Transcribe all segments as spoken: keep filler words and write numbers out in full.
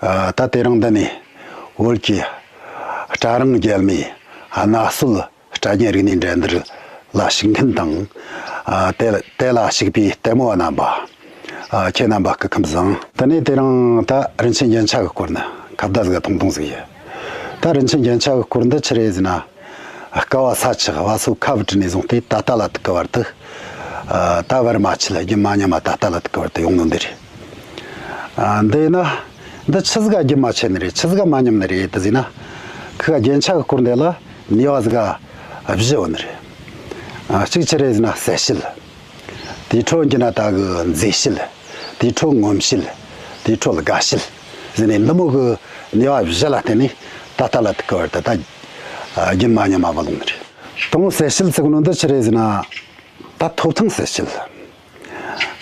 ཨ། ད་དེ་རིང་འདི་ནས་བོད་ཀྱི་སྤྲ་རིང་རྒྱལ་མོའི་གནའ་སྲོལ་སྲ་བརྙན་རིག་གནས་འགྲན་བསྡུར་ལ་ཞུགས་མཁན་དང་། ཨ། དེ་དེ་ལ་ཞུགས་པའི་ལྟད་མོ་བ་རྣམ་པ། ཨ། ཁྱེད་རྣམ་པ་སྐུ་ཁམས་བཟང་། དེ་ནས་དེ་རིང་ད་རིན་ཆེན་རྒྱན་ཆ་གི་སྐོར་ནི་ཁ་བརྡ་ཟིག་ག་ཐུང་ཐུང་ཟིག་ཡིན། ད་རིན་ཆེན་རྒྱན་ཆ་གི་སྐོར་འདི་ཆི་རེད་ཟེར་ན། བསྐལ་བ་ས་ཆ་བ་སོ་ཁ་བུ་ཀྲི་ནས་བཟུང་སྟེ་ད་ལྟ་ལ་ཐུག་གི་བར་དུ། ཨ། ད་བར་མ་ཆད་རྒྱུན་མ་ཉམས་པ་ད་ལྟ་ལ་ཐུག་གི་བར་དུ་ཡོང་ནོ་འདི་རེད། ཨ། འདི་ཡིན་ན། འདི་ཆི་ཟིག་ག་རྒྱུན་མ་ཆད་ནི་རེད། ཆི་ཟིག་ག་མ་ཉམས་ནི་རེད་དེ་ཟེར་ན། ཁི་ག་རྒྱན་ཆ་གི་སྐོར་འདི་ལ་ནུས་པ་ཟིག་ག་བཞི་ཡོད་ནི་རེད། ཨ། གཅིག་ཆི་རེད་ཟེར་ན་གསལ་བྱེད། དེའི་འཕྲོ་ཡིན་ན་ད་གི་མཛེས་བྱེད། དེའི་འཕྲོ་ངོམ་བྱེད། དེའི་འཕྲོ་དགའ་བྱེད་ཟེར་ནས་འདི་མོ་གི་ནུས་པ་བཞི་ལ་བརྟེན་ནས་ད་ལྟ་ལ་ཐུག་གི་བར་དུ་ད་རྒྱུན་མ་ཉམས་པ་བུད་ཡོང་ནི་རེད། དང་པོ་གསལ་བྱེད་ཟེར་གོ་ནོ་འདི་ཆི་རེད་ཟེར་ན། ད་ཐོབ་ཐང་གསལ་བྱེད།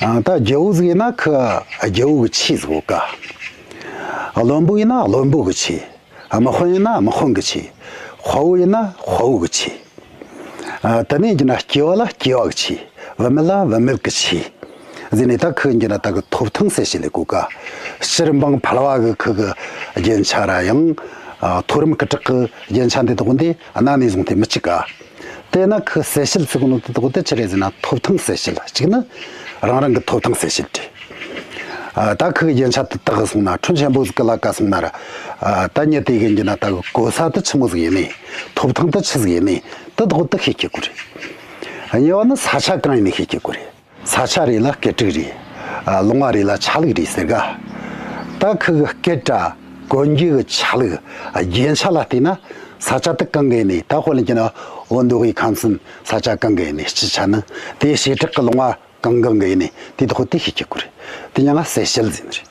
ཨ། ད་རྒྱལ་པོ་ཟིག་ཡིན་ན་ཁི་རྒྱལ་པོ་གི་ཆས་ཟིག་ཡོད་ཀ། བློན་པོ་ཡིན་ན་བློན་པོ་གི་ཆས། དམག་དཔོན་ཡིན་ན་དམག་དཔོན་གི་ཆས། དཔའ་བོ་ཡིན་ན་དཔའ་བོ་གི་ཆས། ཨ། དེ་ནས་ཡིན་ན་སྐྱེས་པ་ལ་སྐྱེས་པ་གི་ཆས། བུད་མེད་ལ་བུད་མེད་གི་ཆས་ཟེར་ནས། ད་ཁི་ཡིན་ན་ད་གི་ཐོབ་ཐང་གསལ་བྱེད་ལས་གོ་ཀ། ཕྱིར་འབངས་ཕལ་བ་གི་ཁི་གི་རྒྱན་ཆ་ར་ཡང་། ཨ། མཐོ་རིམ་སྐུ་དྲག་གི་རྒྱན་ཆ་འདི་དག་འདི་གནའ་ནས་བཟུང་སྟེ་མི་གཅིག་ག། དེས་ན་ཁི་གསལ་བྱེད་ཟེར་གོ་ནོ་དེ་དག་དེ་ཆི་རེད་ཟེར་ན། ཐོབ་ཐང་གསལ་བྱེད། གཅིག་ནི་རང་རང་གི་ཐོབ་ཐང་གསལ་བྱེད་རེད། ཨ། ད་ཁི་གི་རྒྱན་ཆ་དེ་དག་སོང་ན། འཕྲོད་ཆེན་པོ་ཟིག་གི་ལ་ཀ་སོང་ན་ར། ཨ། ད་མྱི་དེ་གི་ཡིན་ན་ད་གི་གོ་ས་དེ་ཆི་མོ་ཟིག་ཡིན་ནི། ཐོབ་ཐང་དེ་ཆི་ཟིག་ཡིན་ནི། དེ་དག་དེ་ཤེས་རྒྱུ་དགོས་རེད། གཉིས་པ་ནི་ས་ཆ་གང་ཡིན་ནི་ཤེས་རྒྱུ་དགོས་རེད། ས་ཆ་རེ་ལ་སྐད་རིགས་རེ། ཨ། ལུང་བ་རེ་ལ་ཆ་ལུགས་རེ་ཟེར་ག། ད་ཁི་གི་སྐད་ར་གོན་རྒྱུ་གི་ཆ་ལུགས། ཨ། རྒྱན་ཆ་ལ་བལྟས་ན་ས་ཆ་དེ་གང་གི་ཡིན་ནི། ད་དཔེ་ལེན་རྒྱུ་ན་འོ་འདོད་ཡི་ཁམས་གསུམ་ས་ཆ་གང་གི་ཡིན་ནི། སྤྱི་ཆ་ནི་དེ་བྱེ་བྲག་གི་ལུང་བ་གང་གང་གི་ཡིན་ནི། དེ་དག་དེ་ཤེས་རྒྱུ་དགོས་རེད། དེ་མྱིང་ང་གསལ་བྱེད་ཟེར་ནི་རེད།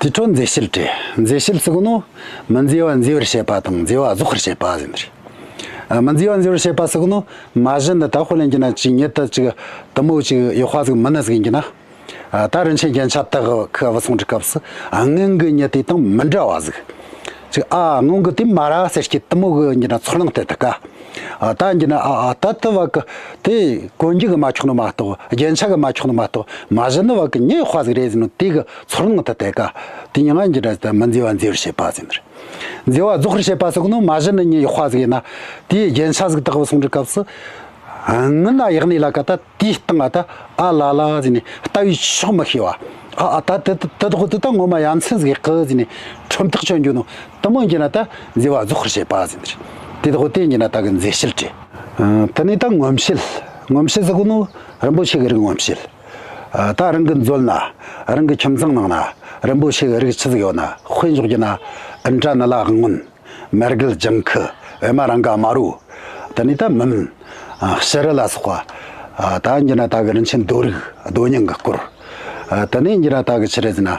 དེའི་འཕྲོ་མཛེས་བྱེད་རེད། མཛེས་བྱེད་ཟེར་གོ་ནོ། མི་མཛེས་པ་མཛེས་པར་བྱེད་པ་དང་མཛེས་པ་རྫོགས་པར་བྱེད་པ་ཟེར་ནི་རེད། ཨ། མི་མཛེས་པ་མཛེས་པར་བྱེད་པ་ཟེར་གོ་ནོ། མ་གཞི་འདི་ད་དཔེ་ལེན་རྒྱུ་ན་ཅིག་མྱི་དེ་ཅིག་དེ་མོ་ཅིག་ཡག་པ་ཟིག་མིན་ན་ཟིག་ཡིན་རྒྱུ་ན། ཨ། ད་རིན་ཆེན་རྒྱན་ཆ་དག་ཁི་བུད་སོང་དུས་སྐབས་སུ། ཨ། སྔོན་གི་མྱི་དེ་དང་མི་འདྲ་བ་ཟིག། ཅིག། ཨ། སྔོན་གི་དེ་མ་ར་ཟེར་རྒྱུ་དེ་མོ་གི་ཡིན་རྒྱུ་ན་ཚོར་སྣང་སྟེར་ཐུབ་ཀ། ཨ། ད་ཡིན་རྒྱུ་ན། ཨ། ཨ། ད་དེ་བ་གི་དེ་གོན་རྒྱུ་གི་མ་ཆོག་ནི་མ་གཏོགས། རྒྱན་ཆ་གི་མ་ཆོག་ནི་མ་གཏོགས། མ་གཞི་ནི་བ་གི་མྱི་ཡག་པ་ཟིག་རེད་ཟེར་ནོ་དེ་གི་ཚོར་སྣང་དེ་སྟེར་ཀ། དེ་མྱིང་ང་ཡིན་རྒྱུ་ན་ད་མི་མཛེས་པ་མཛེས་པར་བྱེད་པ་ཟེར་ནི་རེད། མཛེས་པ་རྫོགས་པར་བྱེད་པ་ཟེར་གོ་ནོ། མ་གཞི་ནི་མྱི་ཡག་པ་ཟིག་ཡིན་ན། དེའི་རྒྱན་ཆ་ཟིག་དག་བུད་སོང་དུས་སྐབས་སུ། ཨ། སྔོན་ལ་ཡག་ནི་ལ་ཀ་ད། དེའི་སྟེང་ང་ད་ཨ་ལ་ལ་ཟེར་ནས་ལྟ་བའི་ཕྱོགས་མི་ཤེས་པ། ཨ། ཨ། ད་དེ་དེ་དག་དེ་ད་ངོ་མ་ཡ་མཚན་ཟིག་གི་ཟེར་ནས་ཁྲིམས་ཐག་གཅོད་རྒྱུ་ནོ་དེ་མོ་ཡིན་རྒྱུ་ན་ད་མཛེས་པ་རྫོགས་པར་བྱེད་པ་ཟེར་ནི་རེད། དེ་དག་དེ་ཡིན་རྒྱུ་ན་ད་གི་མཛེས་བྱེད་རེད། ཨ། དེ་ནས་ད་ངོམ་བྱེད། ངོམ་བྱེད་ཟེར་གོ་ནོ་རིན་པོ་ཆེ་གི་རིགས་ངོམ་བྱེད། ཨ། ད་རང་གི་མཛོད་ན། རང་གི་ཁྱིམ་ཚང་ནང་ན་རིན་པོ་ཆེ་གི་རིགས་ཆི་ཟིག་ཡོད་ན། དཔེ་འཇོག་རྒྱུ་ན་ཨིནྡྲ་ནཱི་ལ་དབང་སྔོན། མར་གད་ལྗང་ཁུ། པདྨ་རཱ་ག་དམར་པོ། དེ་ནས་ད་མུ་མེན། ཨ། བྱུ་རུ་ལ་སོགས་པ། ཨ། ད་ཡིན་རྒྱུ་ན་ད་གི་རིན་ཆེན་རྡོ་རིགས་རྡོ་སྙིང་གི་སྐོར། ཨ། དེ་ནས་ཡིན་རྒྱུ་ན་ད་གི་ཆི་རེད་ཟེར་ན།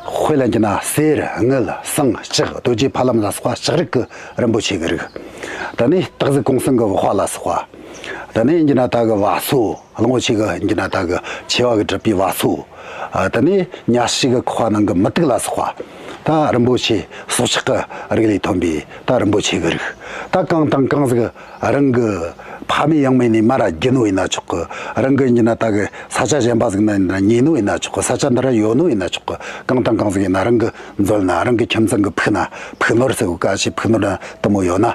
དཔེ་ལེན་རྒྱུ་ན་གསེར་དངུལ་ཟངས་ལྕགས་རྡོ་རྗེ་ཕ་ལམ་ལ་སོགས་པ་ལྕགས་རིགས་ཀྱི་རིན་པོ་ཆེ་གི་རིགས། དེ་ནས་སྟག་གཟིག་གོང་གསུམ་གྱི་པགས་པ་ལ་སོགས་པ། དེ་ནས་ཡིན་རྒྱུ་ན་ད་གི་བ་སོ། གླང་པོ་ཆེ་གི་ཡིན་རྒྱུ་ན་ད་གི་མཆེ་བ་གིས་གྲུབ་པའི་བ་སོ། ཨ། དེ་ནས་གཉའ་ཤིང་གི་ཁོག་པ་ནང་གི་མུ་ཏིག་ལ་སོགས་པ། ད་རིན་པོ་ཆེ་སྲོག་ཆགས་ཀྱི་རིགས་ལས་ཐོན་པའི་ད་རིན་པོ་ཆེ་གི་རིགས། ད་གང་དང་གང་ཟིག་རང་གི་ཕ་མེས་ཡང་མེས་ནས་མར་ར་བརྒྱུད་ནོ་ཡིན་ན་ཆོག་གི། རང་གི་ཡིན་རྒྱུ་ན་ད་གི་ས་ཆ་གཞན་པ་ཟིག་ན་ཡིན་ན་རྙེད་ནོ་ཡིན་ན་ཆོག་གི། ས་ཆ་འདི་ར་ཡོད་ནོ་ཡིན་ན་ཆོག་གི། གང་དང་གང་ཟིག་ཡིན་ན་རང་གི་མཛོད་ན། རང་གི་ཁྱིམ་ཚང་གི་ཕུག་ན། ཕུག་ནོར་ཟེར་གོ་ཀ། ཕུག་ནོར་ན་དེ་མོ་ཡོད་ན།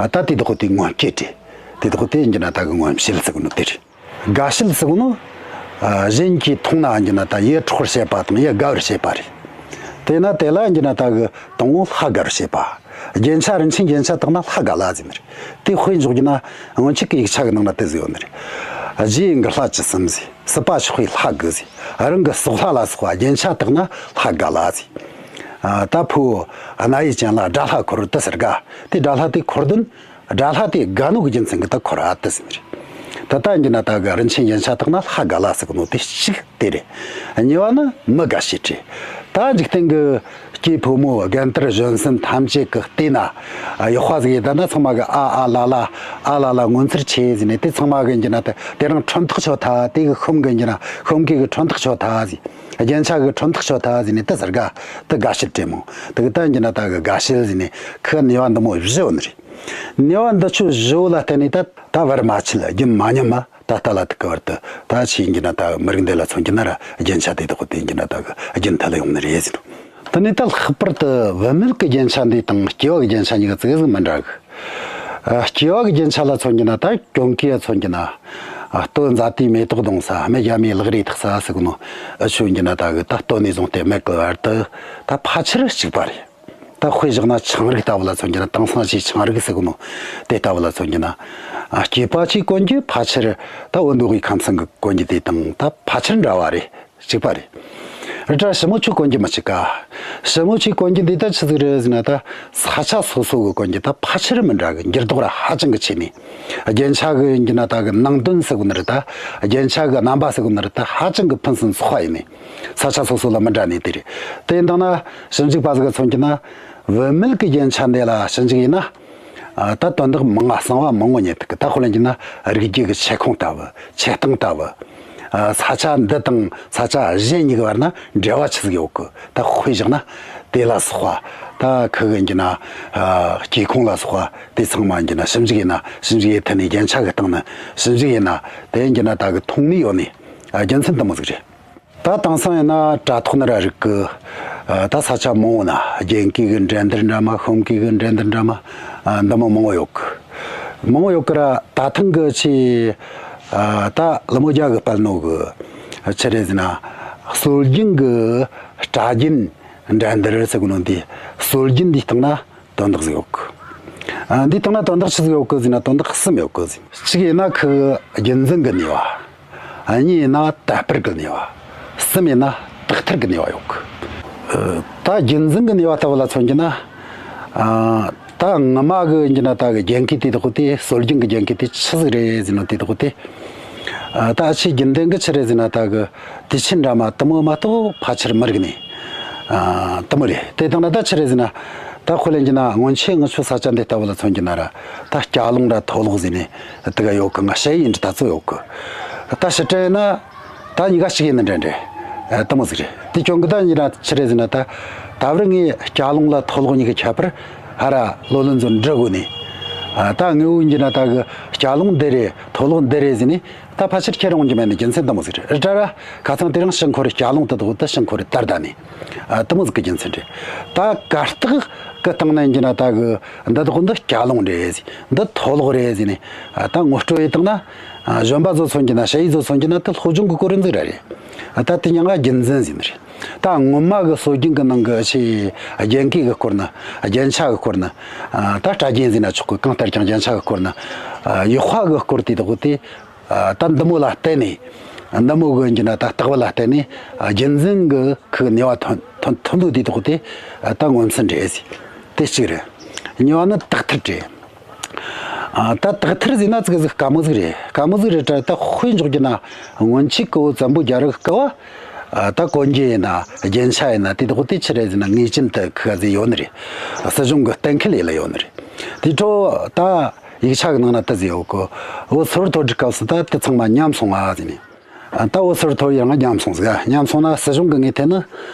ཨ། ད་དེ་དག་དེ་ངོམ་བྱེད་རེད། དེ་དག་དེ་ཡིན་རྒྱུ་ན་ད་གི་ངོམ་བྱེད་ཟེར་གོ་ནོ་དེ་རེད། དགའ་བྱེད་ཟེར་གོ་ནོ། ཨ། གཞན་གྱིས་མཐོང་ན་ཡིན་རྒྱུ་ན་ད་ཡིད་འཕྲོག་པར་བྱེད་པ་དང་ཡིད་དགའ་བར་བྱེད་པ་རེད། དེས་ན་དེ་ལ་ཡིན་རྒྱུ་ན་ད་གི་དང་པོ་ལྷ་དགའ་བར་བྱེད་པ། རྒྱན་ཆ་རིན་ཆེན་རྒྱན་ཆ་དག་ན་ལྷ་དགའ་ལ་ཟེར་ནི་རེད། དེ་དཔེ་འཇོག་རྒྱུ་ན་སྔོན་ཆད་ཀྱི་ཡིག་ཆ་གི་ནང་ན་དེ་ཟིག་ཡོད་ནི་རེད། རྗེ་ཡི་འགུལ་བ་བཅུ་གསུམ་ཟེར། སྲིད་པ་ཆགས་པའི་ལྷ་དགུ་ཟེར། རང་གི་སྲོག་ལྷ་ལ་སོགས་པ་རྒྱན་ཆ་དག་ན་ལྷ་དགའ་ལ་ཟེར། ཨ། ད་ཕོ་རྣ་བའི་སྤྱན་ལ་དགྲ་ལྷ་འཁོར་དེ་ཟེར་ག། དེ་དགྲ་ལྷ་དེ་འཁོར་དོན། དགྲ་ལྷ་དེ་དགའ་ནོ་གི་རྒྱུ་མཚན་གྱིས་ད་འཁོར་བ་དེ་ཟེར་ནི་རེད། ད་ལྟ་ཡིན་རྒྱུ་ན་ད་གི་རིན་ཆེན་རྒྱན་ཆ་དག་ན་ལྷ་དགའ་ལ་ཟེར་གོ་ནོ་དེ་གཅིག་དེ་རེད། གཉིས་པ་ནི་མི་དགའ་བྱེད་རེད། ད་འཇིག་རྟེན་གྱི་སྐྱེས་ཕོ་མོ་རྒན་དར་གཞོན་གསུམ་ཐམས་ཅད་ཀྱི་སྟེང་ན། ཨ། ཡག་པ་ཟིག་ཡིན་ད་ན་ཚང་མ་གིས་ཨ་ཨ་ལ་ལ། ཨ་ལ་ལ་ངོ་མཚར་ཆེ་ཟེར་ནས། དེ་ཚང་མ་གིས་ཡིན་རྒྱུ་ན་ད་དེ་རིང་ཁྲོམ་ཐག་ཆོད་ཐལ། དེ་གི་ཤོམ་གིས་ཡིན་རྒྱུ་ན་ཤོམ་གི་གི་ཁྲོམ་ཐག་ཆོད་ཐལ་ཟེར། རྒྱན་ཆ་གི་ཁྲོམ་ཐག་ཆོད་ཐལ་ཟེར་ནས་དེ་ཟེར་ག། དེ་དགའ་བྱེད་རེད་མོ། དེ་གི་ད་ཡིན་རྒྱུ་ན་ད་གི་དགའ་བྱེད་ཟེར་ནས་ཁི་ནུས་པ་འདི་མོ་བཞི་ཡོད་ནི་རེད། ནུས་པ་འདི་ཆོ་བཞི་བོ་ལ་བརྟེན་ནས་ད་ད་བར་མ་ཆད་རྒྱུན་མ་ཉམས་པ། ད་ལྟ་ལ་ཐུག་གི་བར་དུ། ད་ཆི་ཡིན་རྒྱུ་ན་ད་མི་རིགས་འདི་ལ་མཚོན་རྒྱུ་ན་ར་རྒྱན་ཆ་དེ་དག་དེ་ཡིན་རྒྱུ་ན་ད་གི་རྒྱུན་མཐུད་ལ་ཡོང་ནི་རེད་ཟེར། དེ་ནས་ད་ལྷག་པར་དུ་བུད་མེད་ཀྱི་རྒྱན་ཆ་འདི་དང་སྐྱེས་པ་གི་རྒྱན་ཆ་གཉིས་ཀ་ཙིག་ཟིག་མི་འདྲ་གི། ཨ། སྐྱེས་པ་གི་རྒྱན་ཆ་ལ་མཚོན་གྱི་ན། ད་གྱོན་གོས་ལ་མཚོན་གྱི་ན། ཨ། སྟོད་འཛའ་ཏིའི་མེ་ཏོག་གདོང་ས། སྨད་རྒྱ་མའི་ལག་རིས་འཐག་ས་ཟེར་གོ་ནོ། ཨ། ཆོ་གྱི་ན་ད་གི་ད་སྟོད་ནས་བཟུང་སྟེ་སྨད་ཀྱི་བར་དུ་ད་ཕལ་ཆེར་གཅིག་པ་རེད། ད་དཔེ་བཞག་ན་ཆང་རིགས་ལྟ་བུ་ལ་མཚོན་གྱི་ན། དེང་སང་ཅིག་ཆང་རིགས་ཟེར་གོ་ནོ། དེ་ལྟ་བུ་ལ་མཚོན་གྱི་ན། ཨ། སྐྱེས་པ་ཅིག་གོན་རྒྱུ་ཕལ་ཆེར་ད་འོད་མདོག་གི་ཁམས་ཚན་གི་གོན་རྒྱུ་དེ་དང་ད་ཕལ་ཆེར་འདྲ་བ་རེད། གཅིག་པ་རེད། རེད་དྲ་ཞི་མོ་ཆོ་གོན་རྒྱུ་མི་གཅིག་ག། ཞི་མོ་ཆོ་གོན་རྒྱུ་འདི་ད་ཆི་ཟིག་རེད་ཟེར་ན། ད་ས་ཆ་སོ་སོ་གི་གོན་རྒྱུ་ད་ཕལ་ཆེར་མི་འདྲ་གི། འགྱུར་ལྡོག་ར་ཧ་ཅང་གི་ཆེ་ནི། རྒྱན་ཆ་གི་ཡིན་རྒྱུ་ན་ད་གི་ནང་དོན་ཟེར་གོ་ནི་རེད། ད་རྒྱན་ཆ་གི་རྣམ་པ་ཟེར་གོ་ནི་རེད། ད་ཧ་ཅང་གི་ཕུན་སུམ་ཚོགས་པ་ཡིན་ནི། ས་ཆ་སོ་སོ་ལ་མི་འདྲ་ནི་དེ་རེད། དེ་ཡིན་དང་ན་ཞིབ་འཇུག་པ་ཟིག་གི་མཚོན་རྒྱུ་ན། བུད་མེད་ཀྱི་རྒྱན་ཆ་འདི་ལ་ཞིབ་འཇུག་ཡིན་ན། ཨ། ད་དོན་དག་མང་ང་གསང་བ་མང་ངོ་རྙེད་ཐུབ་གི། ད་དཔེ་ལེན་རྒྱུ་ན་རིགས་རྒྱུད་ཀྱི་ཆེ་ཁུངས་ལྟ་བུ། ཆེ་སྟངས་ལྟ་བུ། ཨ། ས་ཆ་འདི་དང་ས་ཆ་གཞན་གཉིས་ཀྱི་བར་ན་འབྲེལ་བ་ཆི་ཟིག་ཡོད་གི། ད་དཔེ་བཞག་ན་དེ་ལ་སོགས་པ། ད་ཁུ་གི་ཡིན་རྒྱུ་ན། ཨ། སྐྱེ་ཁུངས་ལ་སོགས་པ་དེ་ཚང་མ་ཡིན་རྒྱུ་ན་ཞིབ་འཇུག་ཡིན་ན། ཞིབ་འཇུག་ཡེད་ཐུབ་ནི། རྒྱན་ཆ་གི་སྟེང་ནས་ཞིབ་འཇུག་ཡིན་ན། དེ་ཡིན་རྒྱུ་ན་ད་གི་མཐོང་ནི་ཡོད་ནི། ཨ། རྒྱུ་མཚན་དེ་མོ་ཟིག་རེད། ད་དེང་སང་ཡིན་ན་དྲ་ཐོག་ན་ར་རིག་གི། ཨ། ད་ས་ཆ་མང་བོ་ན་རྒྱན་གོས་གི་འགྲན་བསྡུར་འདྲ་མོ། གཤོམ་གོས་གི་འགྲན་བསྡུར་འདྲ་མོ། ཨ། འདི་མོ་མང་བོ་ཡོད་གི། མང་བོ་ཡོད་གི་ར། ད་ཐེངས་གི་ཆེ། ཨ། ད་ལི་མོ་རྒྱ་གིས་སྤེལ་ནོ་གི་ཆི་རེད་ཟེར་ན། སྲོལ་རྒྱུན་གི་སྲ་རྒྱན་འགྲན་བསྡུར་ཟེར་གོ་ནོ་འདི། སྲོལ་རྒྱུན་འདིའི་སྟེང་ན་དོན་དག་ཟིག་ཡོད་གི། ཨ། འདིའི་སྟེང་ན་དོན་དག་ཆི་ཟིག་ཡོད་གི་ཟེར་ན། དོན་དག་གསུམ་ཡོད་གི་ཟེར། གཅིག་ཡིན་ན་ཁུ་རྒྱུན་འཛིན་གི་ནུས་པ། གཉིས་ཡིན་ན་དད་པར་གི་ནུས་པ། གསུམ་ཡིན་ན་དག་ཐེར་གི་ནུས་པ་ཡོད་གི། ཨ། ད་རྒྱུན་འཛིན་གི་ནུས་པ་ལྟ་བུ་ལ་མཚོན་རྒྱུ་ན། ཨ། ད་ངོ་མ་གི་ཡིན་རྒྱུ་ན་ད་གི་རྒྱན་གོས་དེ་དག་དེ། སྲོལ་རྒྱུན་གི་རྒྱན་གོས་དེ་ཆི་ཟིག་རེད་ཟེར་ནོ་དེ་དག་དེ། ཨ། ད་ཆེས་རྒྱུན་ལྡན་གི་ཆི་རེད་ཟེར་ན། ད་གི་དུས་ཆེན་འདྲ་མོ་དེ་མོ་མ་གཏོགས་ཕལ་ཆེར་མི་རིག་ནི། ཨ། དེ་མོ་རེད། དེ་དང་ན་ད་ཆི་རེད་ཟེར་ན། ད་དཔེ་ལེན་རྒྱུ་ན་སྔོན་ཆད་ང་ཆོ་ས་ཆ་འདི་ལྟ་བུ་ལ་མཚོན་རྒྱུ་ན་ར། ད་སྐྱ་ལུང་ར་མཐོ་སློག་ཟེར་ནི་དེ་ག་ཡོད་གི། ང་ཞ་ཡི་འདྲི་ད་ཚོ་ཡོད་གི། ད་ཕྱི་དྲན་ན་ད་གཉིས་ཀ་གཅིག་ཡིན་ནི་འདྲ་འདྲ། ཨ། དེ་མོ་ཟིག་རེད། དེ་གྱོང་གི་ད་གཉིས་ན་ཆི་རེད་ཟེར་ན། ད་ད་བར་ངས་སྐྱ་ལུང་ལ་མཐོ་སློག་གཉིས་ཀྱི་ཁྱད་པར་ཧ་ར་ལོ་ལོན་ཚོ་འདྲི་དགོས་ནི། ཨ། ད་དངོས་པོ་ཡིན་རྒྱུ་ན་ད་གི་སྐྱ་ལུང་འདི་རེད། མཐོ་སློག་འདི་རེད་ཟེར་ནི། ད་ཕལ་ཆེར་ཁྱེར་འོང་རྒྱུ་མེད་ནི། རྒྱུ་མཚན་དེ་མོ་ཟིག་རེད། རེད་དྲ་ར། ཁ་སང་དེ་རིང་ཕྱིར་འཁོར་རེ་སྐྱ་ལུང་དེ་དག་དེ་ཕྱིར་འཁོར་རེ་དར་ད་ནི། ཨ། དེ་མོ་ཟིག་གི་རྒྱུ་མཚན་རེད། ད་གར་སྟེགས་གི་སྟེང་ན་ཡིན་རྒྱུ་ན་ད་གི་འདི་དག་འདི་སྐྱ་ལུང་རེད་ཟེར། འདི་མཐོ་སློག་རེད་ཟེར་ནི། ཨ། ད་ངོ་སྤྲོད་ཡེད་བཏང་ན། ཨ། གཞོན་པ་ཚོ་མཚོན་རྒྱུ་ན། ཞ་ཡི་ཚོ་མཚོན་རྒྱུ་ན་དེ་སློབ་སྦྱོང་གི་སྐོར་རེ་ཟིག་ར་རེད། ཨ། ད་དེ་མྱིང་ང་རྒྱུན་འཛིན་ཟེར་ནི་རེད། ད་ངོ་མ་གི་སྲོལ་རྒྱུན་གི་ནང་གི་ཆེ་རྒྱན་གོས་གི་སྐོར་ན། རྒྱན་ཆ་གི་སྐོར་ན། ཨ། ད་སྲ་རྒྱན་ཟེར་ན་ཆོག་གི། གང་ལྟར་ཀྱང་རྒྱན་ཆ་གི་སྐོར་ན། ཨ། ཡག་པ་གི་སྐོར་དེ་དག་དེ། ཨ། ད་འདི་མོ་ལ་བརྟེན་ནས། འདི་མོ་གི་ཡིན་རྒྱུ་ན་ད་ལྟ་བུ་ལ་བརྟེན་ནས། ཨ། རྒྱུན་འཛིན་གི་ཁུ་ནུས་པ་ཐོན་ཐོན་ཐོན་ལུགས་དེ་དག་དེ། ཨ། ད་མངོན་ཚུལ་རེད་ཟེར། དེ་གཅིག་རེད། གཉིས་པ་ནི་དག་ཐེར་རེད། ཨ། ད་དག་ཐེར་ཟེར་ན་ཙིག་ཟིག་དཀའ་མོ་ཟིག་རེད། དཀའ་མོ་ཟིག་རེད་དྲ། ད་དཔེ་འཇོག་རྒྱུ་ན་སྔོན་ཆད་གི་བཙན་པོ་རྒྱལ་རབས་སྐབས་བ། ཨ། ད་གོན་རྒྱུ་ཡིན་ན། རྒྱན་ཆ་ཡིན་ན། དེ་དག་དེ་ཆི་རེད་ཟེར་ན་ངེས་ཅན་དུ་ཁུ་ག་ཟིག་ཡོད་ནི་རེད། སྲིད་གཞུང་གི་གཏན་འཁེལ་ཡེད་ལ་ཡོད་ནི་རེད། དེ་འཕྲོ་ད་ཡིག་ཆ་གི་ནང་ན་དེ་ཟིག་ཡོད་གི། བོད་སིལ་བུར་ཐོར་དུས་སྐབས་སུ་ད་དེ་ཚང་མ་ཉམས་སོང་ང་ཟེར་ནས། ཨ། ད་བོད་སིལ་བུར་ཐོར་ཡང་ཉམས་སོང་ཟིག། ཉམས་སོང་ན་སྲིད་གཞུང་གི་ངོས་ཐད་ནས།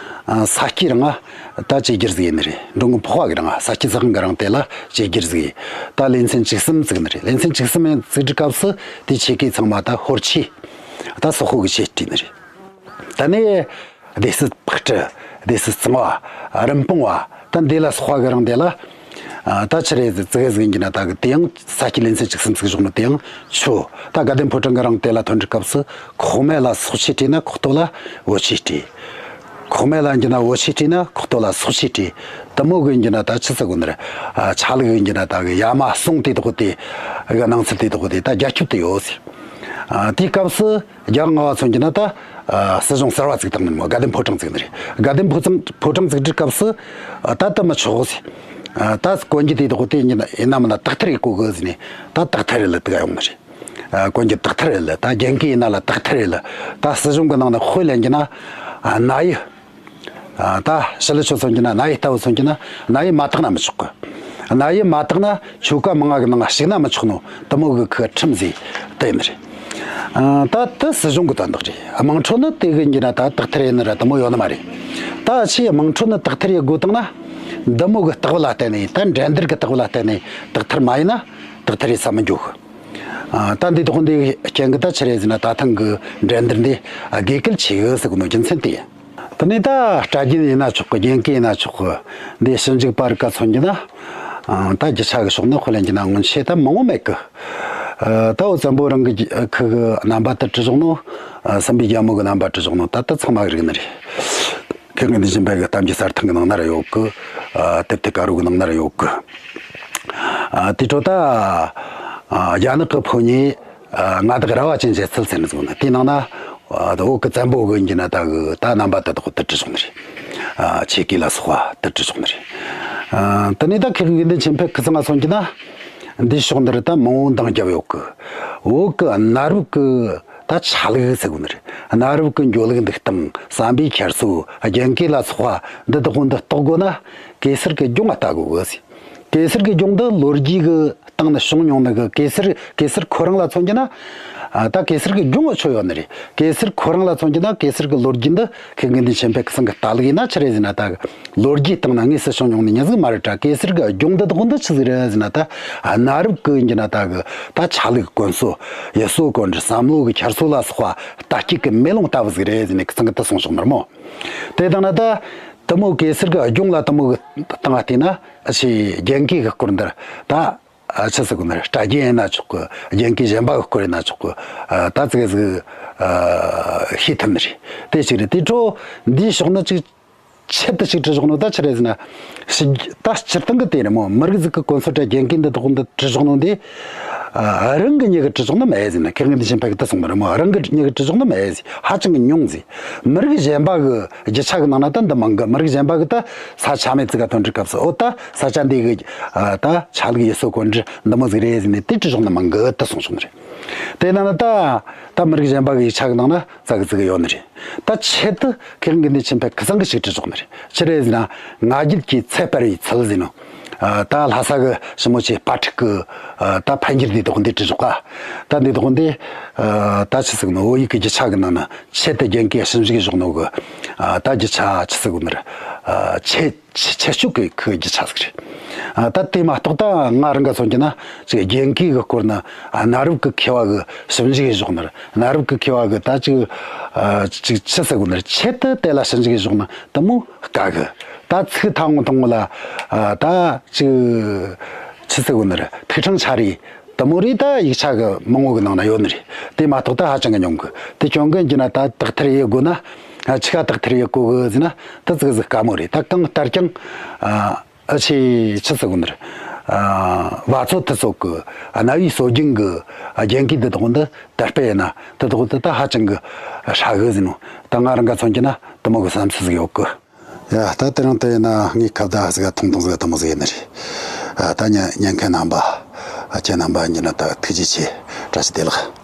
ཨ། ས་སྐྱེས་རང་ང་ད་བཅོས་བསྒྱུར་ཟིག་ཡེད་ནི་རེད། འགྲོ་མགོན་ཕོ་བ་གི་རང་ང་། ས་སྐྱེས་ས་ཁང་གི་རང་དེ་ལ་བཅོས་བསྒྱུར་ཟིག་ཡེད། ད་ལེ་ཚན་བཅུ་གསུམ་བཙུགས་ནི་རེད། ལེ་ཚན་བཅུ་གསུམ་ཡང་བཙུགས་དུས་སྐབས་སུ་དེ་ཆེ་གེ་ཚང་མ་ད་ཧོར་ཆས། ད་སོག་པོ་གི་ཆས་སྤྲས་ནི་རེད། ད་ནི་སྡེ་སྲིད་ཕག་གྲུ། སྡེ་སྲིད་གཙང་བ། རིན་སྤུངས་པ། ད་འདི་ལ་སོགས་པ་གི་རིང་དེ་ལ། ཨ། ད་ཆི་རེད་ཟེར་ཙི་གེ་ཟིག་ཡིན་རྒྱུ་ན་ད་གི་དེ་ཡང་ས་སྐྱེས་ལེ་ཚན་བཅུ་གསུམ་བཙུགས་བཞག་ནོ་དེ་ཡང་ཆོ། ད་དགའ་ལྡན་ཕོ་བྲང་གི་རིང་དེ་ལ་ཐོན་དུས་སྐབས་སུ་ཁོག་སྨད་ལ་སོག་ཆས་སྤྲས་ན་ཁོག་སྟོད་ལ་བོད་ཆས་སྤྲས། ཁོག་སྨད་ལ་ཡིན་རྒྱུ་ན་བོད་ཆས་སྤྲས་ན་ཁོག་སྟོད་ལ་སོག་ཆས་སྤྲས། དེ་མོ་གི་ཡིན་རྒྱུ་ན་ད་ཆི་ཟེར་དགོས་ནི་རེད། ཨ། ཆ་ལུགས་ཡིན་རྒྱུ་ན་ད་གི་ཡ་མ་ཟུང་དེ་དག་དེ་གི་སྣང་ཚུལ་དེ་དག་དེ་ད་རྒྱ་ཁྱབ་ཏུ་ཡོད་ཟེར། ཨ། དེའི་སྐབས་སུ། རྒྱལ་བ་ལྔ་པ་མཚོན་རྒྱུ་ན་ད། ཨ། སྲིད་གཞུང་གསར་པ་བཙུགས་བཏང་ནི་མོ། དགའ་ལྡན་ཕོ་བྲང་བཙུགས་ནི་རེད། དགའ་ལྡན་ཕོ་བྲང་ཕོ་བྲང་བཙུགས་དུས་སྐབས་སུ། ཨ། ད་དེ་མི་ཆོག་ཟེར། ཨ། ད་གོན་རྒྱུ་དེ་དག་དེ་ཡིན་ན་ཡིན་ན་མིན་ན་དག་ཐེར་ཡེད་དགོས་གི་ཟེར་ནས། ད་དག་ཐེར་ཡེད་ལ་དེ་ག་ཡོང་ནི་རེད། ཨ། གོན་རྒྱུ་དག་ཐེར་ཡེད་ལ། ད་རྒྱན་གོས་ཡིན་ན་ལ་དག་ཐེར་ཡེད་ལ། ད་སྲིད་གཞུང་གི་ནང་ནས་དཔེ་ལེན་རྒྱུ་ན། ཨ། གནའ་ཡུལ། ཨ། ད་ཞི་ལུ་ཆོ་མཚོན་རྒྱུ་ན། གནའ་ཡུལ་ལྟ་བུ་མཚོན་རྒྱུ་ན། གནའ་ཡུལ་མ་བཏགས་ན་མི་ཆོག་གི། གནའ་ཡུལ་མ་བཏགས་ན་ཆོལ་ཁ་མང་ང་གི་ནང་ང་ཞུགས་ན་མི་ཆོག་ནོ་དེ་མོ་གི་ཁུ་ཁྲིམས་ཟིག་དེ་ཡིན་ནི་རེད། ཨ། ད་དེ་སྲིད་གཞུང་གི་དོན་དག་རེད། དམངས་ཁྲོད་ནས་དེ་གི་ཡིན་རྒྱུ་ན་ད་དག་ཐེར་ཡེད་ནི་ར་དེ་མོ་ཡོད་ནི་མ་རེད། ད་ཆེས་དམངས་ཁྲོད་ནས་དག་ཐེར་ཡེད་དགོས་བཏང་ན། འདི་མོ་གི་ལྟ་བུ་ལ་བརྟེན་ནས། ད་འགྲན་བསྡུར་གི་ལྟ་བུ་ལ་བརྟེན་ནས་དག་ཐེར་མ་ཡེད་ན་དག་ཐེར་ཡེད་ས་མི་འཇུག་གི། ཨ། ད་འདི་དག་འདི་རྐྱེན་གི་ད་ཆི་རེད་ཟེར་ན། ད་ཐེངས་གི་འགྲན་བསྡུར་འདི་དགོས་གལ་ཆེ་གི་ཟེར་གོ་ནོ་རྒྱུ་མཚན་དེ་ཡིན། དེ་ནས་ད་སྲ་རྒྱན་ཡིན་ན་ཆོག་གི། རྒྱན་གོས་ཡིན་ན་ཆོག་གི། འདི་ཞིབ་འཇུག་པ་རིགས་ཀ་མཚོན་རྒྱུ་ན། ཨ། ད་རྒྱུ་ཆ་གི་ཕྱོགས་ནས་དཔེ་ལེན་རྒྱུ་ན་སྔོན་ཆད་ད་མང་བོ་མེད་གི། ཨ། ད་འོ་བཙན་པོ་རང་གི་ཁུ་གི་རྣམ་པ་དེ་བྲིས་བཞག་ནོ། ཨ། སྲིན་པོའི་རྒྱལ་མོ་གི་རྣམ་པ་བྲིས་བཞག་ནོ། ད་ལྟ་ཚང་མ་གི་རིག་ནི་རེད། ཁེ་ངན་འདི་བཞིན་པའི་གི་གཏམ་རྒྱུད་གསེར་ཐང་གི་ནང་ན་ར་ཡོད་གི། ཨ། དེབ་ཐེར་དཀར་པོ་གི་ནང་ན་ར་ཡོད་གི། ཨ། དེ་འཕྲོ་ད། ཨ། རྒྱ་ནག་གི་ཕོ་ཉས། ཨ། མངའ་བདག་ར་བ་ཅན་མཇལ་ཚུལ་ཟེར་ནི་ཟིག་ནི། དེའི་ནང་ན། ཨ། འོག་གི་བཙན་པོ་གི་ཡིན་རྒྱུ་ན་ད་གི་ད་རྣམ་པ་དེ་དག་དེ་བྲིས་བཞག་ནི་རེད། ཨ། ཆས་གོས་ལ་སོགས་པ་དེ་བྲིས་བཞག་ནི་རེད། ཨ། དེ་ནས་ད་ཁེ་དགེ་འདུན་ཆོས་འཕེལ་སྐུ་ཚང་ང་མཚོན་རྒྱུ་ན། འདིའི་ཕྱོགས་འདི་རུ་ད་མང་བོ་འདང་བརྒྱབ་ཡོད་གི། འོག་གི་གནའ་རབས་གི་ད་ཆ་ལུགས་ཟེར་གོ་ནི་རེད། གནའ་རབས་གི་འགྱོ་ལུགས་འདུག་སྟངས། བསམ་པའི་འཁྱེར་སོ། རྒྱན་གོས་ལ་སོགས་པ་འདི་དག་འདི་རྟོགས་དགོས་ན། གེ་སར་གི་སྒྲུང་ང་ལྟ་དགོས་གི་ཟེར། གེ་སར་གི་སྒྲུང་འདི་ལོ་རྒྱུས་གི་སྟེང་ནས་བྱུང་མྱོང་ནི་གི། གེ་སར་གེ་སར་ཁོ་རང་ལ་མཚོན་རྒྱུ་ན། ཨ། ད་གེ་སར་གི་སྒྲུང་ང་ཆོ་ཡོད་ནི་རེད། གེ་སར་ཁོ་རང་ལ་མཚོན་རྒྱུ་ན་གེ་སར་གི་ལོ་རྒྱུས་འདི་ཁེ་དགེ་འདུན་ཆོས་འཕེལ་སྐུ་ཚང་གི་ལྟ་ལུགས་ཡིན་ན་ཆི་རེད་ཟེར་ན། ད་གི་ལོ་རྒྱུས་སྟེང་ན་དངོས་སུ་བྱུང་མྱོང་ནི་མྱི་ཟིག་མ་རེད་དྲ། གེ་སར་གི་སྒྲུང་འདི་དག་འདི་ཆི་ཟིག་རེད་ཟེར་ན། ད་གནའ་རབས་གི་ཡིན་རྒྱུ་ན་ད་གི་ད་ཆ་ལུགས་དཀོན་སྲོལ། ཡུལ་སྲོལ་གོམས་འདྲིས། བསམ་བློ་གི་འཁྱེར་སོ་ལ་སོགས་པ་ལྟ་སྐྱེས་གི་མེ་ལོང་ལྟ་བུ་ཟིག་རེད་ཟེར་ནས་སྐུ་ཚང་གི་དེ་གསུངས་བཞག་ནི་རེད་མོ། དེ་དང་ན་ད་དེ་མོ་གེ་སར་གི་སྒྲུང་ལ་དེ་མོ་གི་སྟེང་ང་བལྟས་ན། ཨ། ཆི་རྒྱན་གོས་གི་སྐོར་འདིར་ད། ཨ། ཆི་ཟེར་གོ་ནི་རེད། སྲ་རྒྱན་ཡིན་ན་ཆོག་གི། རྒྱན་གོས་གཞན་པ་གི་སྐོར་ཡིན་ན་ཆོག་གི། ཨ། ད་ཙི་གེ་ཟིག་ཨ། ཤེས་ཐུབ་ནི་རེད། དེ་གཅིག་རེད། དེ་འཕྲོ་འདིའི་ཕྱོགས་ནས་ཅིག་ཆེད་དུ་ཅིག་བྲིས་བཞག་ནོ་ད་ཆི་རེད་ཟེར་ན། ཞི། ད་སྤྱིར་བཏང་གི་དེ་རེད་མོ། མི་རིགས་ཟིག་གི་དཀོན་སྲོལ་དྲ་རྒྱན་གོས་འདི་དག་འདི་བྲིས་བཞག་ནོ་འདི། ཨ། རང་གི་མྱི་གིས་བྲིས་བཞག་ནི་མ་ཟིག་ནི། ཁེ་དགེ་འདུན་ཆོས་འཕེལ་གི་དེ་གསུངས་པ་རེད་མོ། རང་གི་མྱི་གིས་བྲིས་བཞག་ནི་མ་ཟིག་ཧ་ཅང་གི་ཉུང་ཟིག་མི་རིགས་གཞན་པ་གི་རྒྱུ་ཆ་གི་ནང་ན་ད་འདི་མང་གི། མི་རིགས་གཞན་པ་གི་ད་ས་ཆ་མེད་ཙི་ག་ཐོན་འདྲི་སྐབས་སུ། འོ་ད་ས་ཆ་འདི་གི། ཨ། ད་ཆ་ལུགས་ཡུལ་སྲོལ་གོམས་འདྲིས་འདི་མོ་ཟིག་རེད་ཟེར་ནས་དེ་བྲིས་བཞག་ནི་མང་གི་དེ་གསུངས་བཞག་ནི་རེད། དེ་ནང་ན་ད་ད་མི་རིགས་གཞན་པ་གི་ཡིག་ཆ་གི་ནང་ན་ཙི་གེ་ཙི་གེ་ཡོད་ནི་རེད། ད་ཆེད་དུ་ཁེ་དགེ་འདུན་ཆོས་འཕེལ་སྐུ་ཚང་གིས་ཅིག་བྲིས་བཞག་ནི་རེད། ཆི་རེད་ཟེར་ན། ང་རྒྱལ་གྱི་ཚལ་སྤར་བའི་ཚུལ་ཟེར་ནོ། ཨ། ད་ལྷ་ས་གི་ཞི་མོ་ཆེ་དཔའ་ཁྲིད་གི། ཨ། ད་འཕེལ་འགྱུར་འདི་དག་འདི་བྲིས་བཞག་ག་ད་འདི་དག་འདི། ཨ། ད་ཆི་ཟེར་གོ་ནི། བོད་ཡིག་གི་རྒྱུ་ཆ་གི་ནང་ན་ཆེད་དུ་རྒྱན་གོས་ཞིབ་འཇུག་བྱས་བཞག་ནོ་གི། ཨ། ད་རྒྱུ་ཆ་ཆི་ཟེར་གོ་ནི་རེད། ཨ། ཆེ་ཆེ་ཆེ་ཤོས་གི་ཁུ་རྒྱུ་ཆ་ཟིག་རེད། ཨ། ད་དེ་མ་གཏོགས་ད་ང་རང་ག་མཚོན་རྒྱུ་ན་ཅིག་རྒྱན་གོས་གི་སྐོར་ན། ཨ། གནའ་རབས་གི་མཁས་པ་གིས་ཞིབ་འཇུག་བྱས་བཞག་ནི་རེད། གནའ་རབས་གི་མཁས་པ་གིས་ད་ཅིག་ཨ། ཅིག་ཆི་ཟེར་གོ་ནི་རེད། ཆེད་དུ་དེ་ལ་ཞིབ་འཇུག་བྱས་བཞག་ནི་དེ་མོ་དཀའ་གི། ད་ཚིག་ཐ་ངོ་ཐུང་ངོ་ལ། ཨ། ད་ཅིག་ཆི་ཟེར་གོ་ནི་རེད། ཐིག་ཕྲེང་ཆ་རེ་དེ་མོ་རེ་ད་ཡིག་ཆ་གི་མང་བོ་གི་ནང་ན་ཡོད་ནི་རེད། དེ་མ་གཏོགས་ད་ཧ་ཅང་གི་ཉུང་གི། དེ་ཁྱོད་གིས་ཡིན་རྒྱུ་ན་ད་དག་ཐེར་ཡེད་དགོས་ན། ཨ། ཆི་ག་དག་ཐེར་ཡེད་དགོས་གི་ཟེར་ན་ད་ཙི་གེ་ཟིག་དཀའ་མོ་རེད། ད་གང་ལྟར་ཀྱང་། ཨ། ཨ། ཆི་ཆི་ཟེར་གོ་ནི་རེད། ཨ། བ་ཚོ་ཐི་ཚོ་གི། ཨ། གནའ་བོའི་སྲོལ་རྒྱུན་གི། ཨ། རྒྱན་གོས་འདི་དག་འདི་དར་སྤེལ་ཡེད་ན་འདི་དག་འདི་ད་ཧ་ཅང་གི་ཧྲ་གི་ཟེར་ནོ། ད་ང་རང་ག་མཚོན་རྒྱུ་ན་དེ་མོ་གི་བསམ་ཚུལ་ཟིག་ཡོད་གི། ཡ། ད་དེ་རིང་དེ་ཡིན་ན་ངའི་ཁ་བརྡ་ཟིག་ཐུང་ཐུང་ཟིག་དེ་མོ་ཟིག་ཡིན་ནི་རེད། ཨ། ད་ཉན་ཉན་མཁན་རྣམ་པ། ཨ། ཁྱེད་རྣམ་པ་ཡིན་རྒྱུ་ན་ད་ཐུགས་རྗེ་ཆེ། བཀྲ་ཤིས་བདེ་ལེགས།